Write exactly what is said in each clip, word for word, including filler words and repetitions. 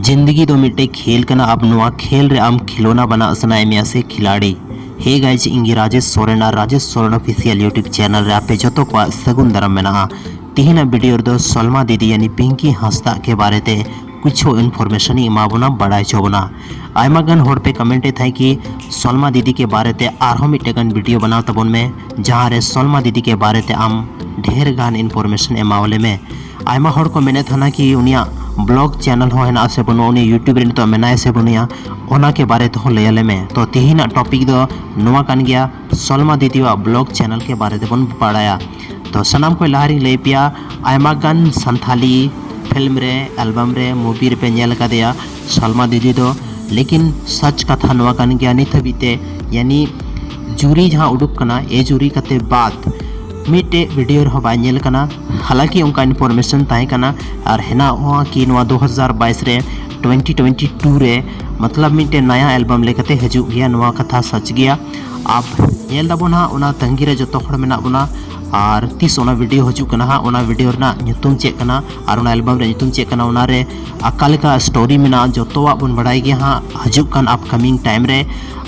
ᱡᱤᱱᱫᱮᱜᱤ ᱫᱚ ᱢᱤᱫᱴᱮᱡ ᱠᱷᱮᱞ ᱠᱟᱱᱟ, ᱟᱵ ᱱᱚᱣᱟ ᱠᱷᱮᱞ ᱨᱮ ᱟᱢ ᱠᱷᱤᱞᱳᱱᱟ ᱵᱟᱱᱟᱜ ᱥᱟᱱᱟᱭᱮᱫ ᱢᱮᱭᱟ ᱥᱮ ᱠᱷᱤᱞᱟᱲᱤ? ᱦᱮ ᱜᱟᱭᱡ, ᱤᱧ ᱜᱮ ᱨᱟᱡᱮᱥ ᱥᱚᱨᱮᱱ ᱟᱨ Rajesh Soren official YouTube channel ᱨᱮ ᱟᱯᱮ ᱡᱚᱛᱚ ᱠᱚᱣᱟᱜ ᱥᱟᱹᱜᱩᱱ ᱫᱟᱨᱟᱢ ᱢᱮᱱᱟᱜᱼᱟ᱾ ᱛᱤᱦᱤᱧᱟᱜ ᱵᱷᱤᱰᱤᱭᱳ ᱨᱮᱫᱚ ᱥᱚᱞᱢᱟ ᱫᱤᱫᱤ ᱭᱟᱱᱤ ᱯᱤᱝᱠᱤ ᱦᱟᱸᱥᱫᱟᱜ ᱠᱮ ᱵᱟᱨᱮ ᱛᱮ ᱠᱩᱪᱷᱩ ᱤᱱᱯᱷᱚᱨᱢᱮᱥᱚᱱ ᱤᱧ ᱮᱢᱟ ᱵᱚᱱᱟ, ᱵᱟᱲᱟᱭ ᱦᱚᱪᱚ ᱵᱚᱱᱟ᱾ ᱟᱭᱢᱟ ᱜᱟᱱ ᱦᱚᱲ ᱯᱮ ᱠᱚᱢᱮᱱᱴ ᱮᱫ ᱛᱟᱦᱮᱸᱫ ᱠᱤ ᱥᱚᱞᱢᱟ ᱫᱤᱫᱤ ᱠᱮ ᱵᱟᱨᱮ ᱛᱮ ᱟᱨᱦᱚᱸ ᱢᱤᱫᱴᱮᱱ ᱜᱟᱱ ᱵᱷᱤᱰᱤᱭᱳ ᱵᱮᱱᱟᱣ ᱛᱟᱵᱚᱱ ᱢᱮ, ᱡᱟᱦᱟᱸ ᱨᱮ ᱥᱚᱞᱢᱟ ᱫᱤᱫᱤ ᱠᱮ ᱵᱟᱨᱮ ᱛᱮ ᱟᱢ ᱰᱷᱮᱨ ᱜᱟᱱ ᱤᱱᱯᱷᱚᱨᱢᱮᱥᱚᱱ ᱮᱢᱟᱣᱟᱞᱮ ᱢᱮ᱾ ᱟᱭᱢᱟ ᱦᱚᱲ ᱠᱚ ᱢᱮᱱᱮᱫ ᱛᱟᱦᱮᱱᱟ ᱠᱤ ᱩᱱᱤᱭᱟᱜ ᱵᱞᱚᱜ ᱪᱮᱱᱮᱞ ᱦᱚᱸ ᱦᱮᱱᱟᱜᱼᱟ ᱥᱮ ᱵᱟᱹᱱᱩᱜᱼᱟ, ᱩᱱᱤ YouTube ᱨᱮ ᱱᱤᱛᱚᱜ ᱢᱮᱱᱟᱭᱟ ᱥᱮ ᱵᱟᱹᱱᱩᱭᱟ, ᱚᱱᱟ ᱠᱮ ᱵᱟᱨᱮ ᱛᱮᱦᱚᱸ ᱞᱟᱹᱭᱟᱞᱮ ᱢᱮ᱾ ᱛᱚ ᱛᱤᱦᱤᱧᱟᱜ ᱴᱚᱯᱤᱠ ᱫᱚ ᱱᱚᱣᱟ ᱠᱟᱱ ᱜᱮᱭᱟ, ᱥᱚᱞᱢᱟ ᱫᱤᱫᱤᱣᱟᱜ ᱵᱞᱚᱜ ᱪᱮᱱᱮᱞ ᱠᱮ ᱵᱟᱨᱮ ᱛᱮᱵᱚᱱ ᱵᱟᱲᱟᱭᱟ᱾ ᱛᱚ ᱥᱟᱱᱟᱢ ᱠᱷᱚᱱ ᱞᱟᱦᱟ ᱨᱤᱧ ᱞᱟᱹᱭ ᱯᱮᱭᱟ, ᱟᱭᱢᱟ ᱜᱟᱱ ᱥᱟᱱᱛᱷᱟᱞᱤ ᱯᱷᱤᱞᱢ ᱨᱮ, ᱮᱞᱵᱟᱢ ᱨᱮ, ᱢᱩᱵᱷᱤ ᱨᱮᱯᱮ ᱧᱮᱞ ᱟᱠᱟᱫᱮᱭᱟ ᱥᱚᱞᱢᱟ ᱫᱤᱫᱤ ᱫᱚ, ᱞᱮᱠᱤᱱ ᱥᱟᱪ ᱠᱟᱛᱷᱟ ᱱᱚᱣᱟ ᱠᱟᱱ ᱜᱮᱭᱟ, ᱱᱤᱛ ᱦᱟᱹᱵᱤᱡ ᱛᱮ ᱭᱟᱱᱤ ᱡᱩᱨᱤ ᱡᱟᱦᱟᱸ ᱩᱰᱩᱠ ᱠᱟᱱᱟ, ᱮ ᱡᱩᱨᱤ ᱠᱟᱛᱮ ᱵᱟᱫ ᱢᱤᱫᱴᱮᱡ ᱵᱷᱤᱰᱤᱭᱳ ᱨᱮᱦᱚᱸ ᱵᱟᱭ ᱧᱮᱞ ᱠᱟᱱᱟ᱾ ᱦᱟᱞᱟᱠᱤ ᱚᱱᱠᱟ ᱤᱱᱯᱷᱚᱨᱢᱮᱥᱚᱱ ᱛᱟᱦᱮᱸ ᱠᱟᱱᱟ ᱟᱨ ᱦᱮᱱᱟᱜᱼᱟ ᱠᱤ ᱱᱚᱣᱟ ᱫᱩ ᱦᱟᱡᱟᱨ ᱵᱟᱭᱤᱥ ᱨᱮ, ᱴᱩᱭᱮᱱᱴᱤ ᱴᱩᱭᱮᱱᱴᱤ ᱴᱩ ᱨᱮ, ᱢᱚᱛᱞᱚᱵ ᱢᱤᱫᱴᱮᱱ ᱱᱟᱭᱟ ᱮᱞᱵᱟᱢ ᱞᱮᱠᱟᱛᱮ ᱦᱤᱡᱩᱜ ᱜᱮᱭᱟ, ᱱᱚᱣᱟ ᱠᱟᱛᱷᱟ ᱥᱟᱪ ᱜᱮᱭᱟ᱾ ᱟᱵ ᱧᱮᱞ ᱫᱟᱵᱚᱱ ᱦᱟᱸᱜ, ᱚᱱᱟ ᱛᱟᱺᱜᱤ ᱨᱮ ᱡᱚᱛᱚ ᱦᱚᱲ ᱢᱮᱱᱟᱜ ᱵᱚᱱᱟ᱾ ᱟᱨ ᱛᱤᱥ ᱚᱱᱟ ᱵᱷᱤᱰᱤᱭᱳ ᱦᱤᱡᱩᱜ ᱠᱟᱱᱟ ᱦᱟᱸᱜ, ᱚᱱᱟ ᱵᱷᱤᱰᱤᱭᱳ ᱨᱮᱱᱟᱜ ᱧᱩᱛᱩᱢ ᱪᱮᱫ ᱠᱟᱱᱟ ᱟᱨ ᱚᱱᱟ ᱮᱞᱵᱟᱢ ᱨᱮᱭᱟᱜ ᱧᱩᱛᱩᱢ ᱪᱮᱫ ᱠᱟᱱᱟ, ᱚᱱᱟ ᱨᱮ ᱚᱠᱟ ᱞᱮᱠᱟ ᱥᱴᱳᱨᱤ ᱢᱮᱱᱟᱜᱼᱟ, ᱡᱚᱛᱚᱣᱟᱜ ᱵᱚᱱ ᱵᱟᱲᱟᱭ ᱜᱮᱭᱟ ᱦᱟᱸᱜ ᱦᱤᱡᱩᱜ ᱠᱟᱱ ᱟᱯᱠᱟᱢᱤᱝ ᱴᱟᱭᱤᱢ ᱨᱮ᱾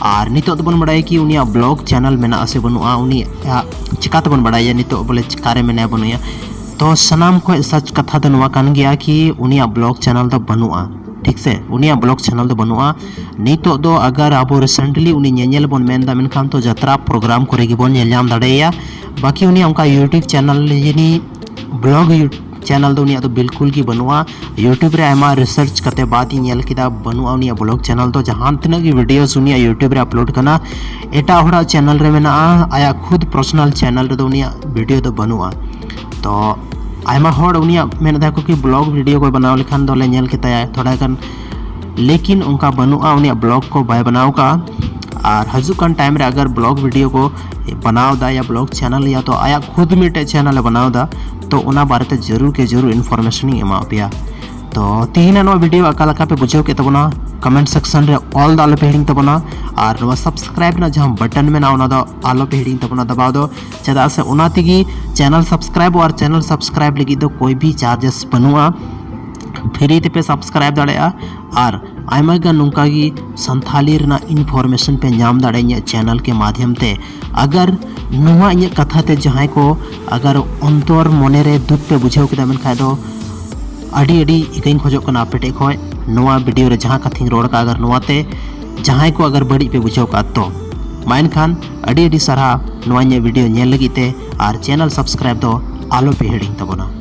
ᱟᱨ ᱱᱤᱛᱚᱜ ᱫᱚᱵᱚᱱ ᱵᱟᱲᱟᱭᱟ ᱠᱤ ᱩᱱᱤᱭᱟᱜ ᱵᱞᱚᱜ ᱪᱮᱱᱮᱞ ᱢᱮᱱᱟᱜᱼᱟ ᱥᱮ ᱵᱟᱹᱱᱩᱜᱼᱟ, ᱩᱱᱤᱭᱟᱜ ᱪᱤᱠᱟ ᱛᱮᱵᱚᱱ ᱵᱟᱲᱟᱭᱟ ᱱᱤᱛᱚᱜ ᱵᱚᱞᱮ ᱪᱤᱠᱟ ᱨᱮ ᱢᱮᱱᱟᱭᱟ ᱵᱟᱹᱱᱩᱭᱟ? ᱛᱚ ᱥᱟᱱᱟᱢ ᱠᱷᱚᱱ ᱥᱟᱪ ᱠᱟᱛᱷᱟ ᱫᱚ ᱱᱚᱣᱟ ᱠᱟᱱ ᱜᱮᱭᱟ ᱠᱤ ᱩᱱᱤᱭᱟᱜ ᱵᱞᱚᱜ ᱪᱮᱱᱮᱞ ᱫᱚ ᱵᱟᱹᱱᱩᱜᱼᱟ, ᱴᱷᱤᱠ ᱥᱮ? ᱩᱱᱤᱭᱟᱜ ᱵᱞᱚᱜ ᱪᱮᱱᱮᱞ ᱫᱚ ᱵᱟᱹᱱᱩᱜᱼᱟ᱾ ᱱᱤᱛᱚᱜ ᱫᱚ ᱟᱜᱟᱨ ᱟᱵᱚ ᱨᱤᱥᱮᱱᱴᱞᱤ ᱩᱱᱤ ᱧᱮᱧᱮᱞ ᱵᱚᱱ ᱢᱮᱱᱫᱟ, ᱢᱮᱱᱠᱷᱟᱱ ᱛᱚ ᱡᱟᱛᱨᱟ ᱯᱨᱳᱜᱨᱟᱢ ᱠᱚᱨᱮ ᱜᱮᱵᱚᱱ ᱧᱮᱞ ᱧᱟᱢ ᱫᱟᱲᱮᱭᱟᱭᱟ᱾ ᱵᱟᱹᱠᱤ ᱩᱱᱤᱭᱟᱜ ᱚᱱᱠᱟ YouTube ᱪᱮᱱᱮᱞ ᱡᱤᱱᱤ ᱵᱞᱚᱜ ᱪᱮᱱᱮᱞ ᱫᱚ ᱩᱱᱤᱭᱟᱜ ᱫᱚ ᱵᱤᱞᱠᱩᱞ ᱜᱮ ᱵᱟᱹᱱᱩᱜᱼᱟ᱾ YouTube ᱨᱮ ᱟᱭᱢᱟ ᱨᱤᱥᱟᱨᱪ ᱠᱟᱛᱮ ᱵᱟᱫ ᱤᱧ ᱧᱮᱞ ᱠᱮᱫᱟ, ᱵᱟᱹᱱᱩᱜᱼᱟ ᱩᱱᱤᱭᱟᱜ ᱵᱞᱚᱜ ᱪᱮᱱᱮᱞ ᱫᱚ᱾ ᱡᱟᱦᱟᱸ ᱛᱤᱱᱟᱹᱜ ᱜᱮ ᱵᱷᱤᱰᱤᱭᱳᱥ ᱩᱱᱤᱭᱟᱜ YouTube ᱨᱮ ᱟᱯᱞᱳᱰ ᱠᱟᱱᱟ, ᱮᱴᱟᱜ ᱦᱚᱲᱟᱜ ᱪᱮᱱᱮᱞ ᱨᱮ ᱢᱮᱱᱟᱜᱼᱟ, ᱟᱭᱟᱜ ᱠᱷᱩᱫ ᱯᱟᱨᱥᱚᱱᱟᱞ ᱪᱮᱱᱮᱞ ᱨᱮᱫᱚ ᱩᱱᱤᱭᱟᱜ ᱵᱷᱤᱰᱤᱭᱳ ᱫᱚ ᱵᱟᱹᱱᱩᱜᱼᱟ᱾ ᱛᱚ ᱟᱭᱢᱟ ᱦᱚᱲ ᱩᱱᱤᱭᱟᱜ ᱢᱮᱱ ᱮᱫᱟ ᱠᱚ ᱠᱤ ᱵᱞᱚᱜ ᱵᱷᱤᱰᱤᱭᱳ ᱠᱚᱭ ᱵᱮᱱᱟᱣ ᱞᱮᱠᱷᱟᱱ ᱫᱚᱞᱮ ᱧᱮᱞ ᱠᱮᱛᱟᱭᱟ ᱛᱷᱚᱲᱟ ᱜᱟᱱ, ᱞᱮᱠᱤᱱ ᱚᱱᱠᱟ ᱵᱟᱹᱱᱩᱜᱼᱟ, ᱩᱱᱤᱭᱟᱜ ᱵᱞᱚᱜ ᱠᱚ ᱵᱟᱭ ᱵᱮᱱᱟᱣ ᱠᱟᱜᱼᱟ᱾ ᱟᱨ ᱦᱤᱡᱩᱜ ᱠᱟᱱ ᱴᱟᱭᱤᱢ ᱨᱮ ᱟᱜᱟᱨ ᱵᱞᱚᱜ ᱵᱷᱤᱰᱤᱭᱳ ᱠᱚ ᱵᱮᱱᱟᱣ ᱮᱫᱟ ᱭᱟ ᱵᱞᱚᱜ ᱪᱮᱱᱮᱞ ᱭᱟ, ᱛᱚ ᱟᱭᱟᱜ ᱠᱷᱩᱫ ᱢᱤᱫᱴᱮᱡ ᱪᱮᱱᱮᱞ ᱮ ᱵᱮᱱᱟᱣ ᱮᱫᱟ, ᱛᱚ ᱚᱱᱟ ᱵᱟᱨᱮᱛᱮ ᱡᱟᱹᱨᱩᱲ ᱠᱮ ᱡᱟᱹᱨᱩᱲ ᱤᱱᱯᱷᱚᱨᱢᱮᱥᱚᱱ ᱤᱧ ᱮᱢᱟ ᱯᱮᱭᱟ᱾ ᱛᱚ ᱛᱮᱦᱮᱧᱟᱜ ᱱᱚᱣᱟ ᱵᱷᱤᱰᱤᱭᱳ ᱚᱠᱟ ᱞᱮᱠᱟ ᱯᱮ ᱵᱩᱡᱷᱟᱹᱣ ᱠᱮᱫ ᱛᱟᱵᱚᱱᱟ, ᱠᱚᱢᱮᱱᱴ ᱥᱮᱠᱥᱚᱱ ᱨᱮ ᱚᱞ ᱫᱚ ᱟᱞᱚᱯᱮ ᱦᱤᱲᱤᱧ ᱛᱟᱵᱚᱱᱟ᱾ ᱟᱨ ᱱᱚᱣᱟ ᱥᱟᱵᱥᱠᱨᱟᱭᱤᱵ ᱨᱮᱱᱟᱜ ᱡᱟᱦᱟᱸ ᱵᱟᱴᱚᱱ ᱢᱮᱱᱟᱜᱼᱟ, ᱚᱱᱟ ᱫᱚ ᱟᱞᱚᱯᱮ ᱦᱤᱲᱤᱧ ᱛᱟᱵᱚᱱᱟ ᱫᱟᱵᱟᱣ ᱫᱚ, ᱪᱮᱫᱟᱜ ᱥᱮ ᱚᱱᱟ ᱛᱮᱜᱮ ᱪᱮᱱᱮᱞ ᱥᱟᱵᱥᱠᱨᱟᱭᱤᱵᱚᱜᱼᱟ ᱟᱨ ᱪᱮᱱᱮᱞ ᱥᱟᱵᱥᱠᱨᱟᱭᱤᱵ ᱞᱟᱹᱜᱤᱫ ᱫᱚ ᱠᱳᱭ ᱵᱷᱤ ᱪᱟᱨᱡᱮᱥ ᱵᱟᱹᱱᱩᱜᱼᱟ᱾ free ᱛᱮᱯᱮ subscribe ᱫᱟᱲᱮᱭᱟᱜᱼᱟ᱾ ᱟᱨ ᱟᱭᱢᱟ ᱜᱟᱱ ᱱᱚᱝᱠᱟ ᱜᱮ ᱥᱟᱱᱛᱷᱟᱞᱤ ᱨᱮᱱᱟᱜ information ᱯᱮ ᱧᱟᱢ ᱫᱟᱲᱮᱭᱟᱜᱼᱟ ᱤᱧᱟᱹᱜ channel ᱠᱮ ᱢᱟᱫᱷᱭᱚᱢ ᱛᱮ᱾ ᱟᱜᱟᱨ ᱱᱚᱣᱟ ᱤᱧᱟᱹᱜ ᱠᱟᱛᱷᱟ ᱛᱮ ᱡᱟᱦᱟᱸᱭ ᱠᱚ ᱟᱜᱟᱨ ᱚᱱᱛᱚᱨ ᱢᱚᱱᱮ ᱨᱮ ᱫᱩᱠ ᱯᱮ ᱵᱩᱡᱷᱟᱹᱣ ᱠᱮᱫᱟ, ᱢᱮᱱᱠᱷᱟᱱ ᱫᱚ ᱟᱹᱰᱤ ᱟᱹᱰᱤ ᱤᱠᱟᱹᱧ ᱠᱷᱚᱡᱚᱜ ᱠᱟᱱᱟ ᱟᱯᱮ ᱴᱷᱮᱡ ᱠᱷᱚᱡ᱾ ᱱᱚᱣᱟ video ᱨᱮ ᱡᱟᱦᱟᱸ ᱠᱟᱛᱷᱟᱧ ᱨᱚᱲ ᱠᱟᱜᱼᱟ, ᱟᱜᱟᱨ ᱱᱚᱣᱟ ᱛᱮ ᱡᱟᱦᱟᱸᱭ ᱠᱚ ᱟᱜᱟᱨ ᱵᱟᱹᱲᱤᱡ ᱯᱮ ᱵᱩᱡᱷᱟᱹᱣ ᱠᱟᱜᱼᱟ ᱛᱚ, ᱢᱟ ᱮᱱᱠᱷᱟᱱ ᱟᱹᱰᱤ ᱟᱹᱰᱤ ᱥᱟᱨᱦᱟᱣ ᱱᱚᱣᱟ ᱤᱧᱟᱹᱜ video ᱧᱮᱞ ᱞᱟᱹᱜᱤᱫ ᱛᱮ, ᱟᱨ channel subscribe ᱫᱚ ᱟᱞᱚ ᱯᱮ ᱦᱤᱲᱤᱧ ᱛᱟᱵᱚᱱᱟ᱾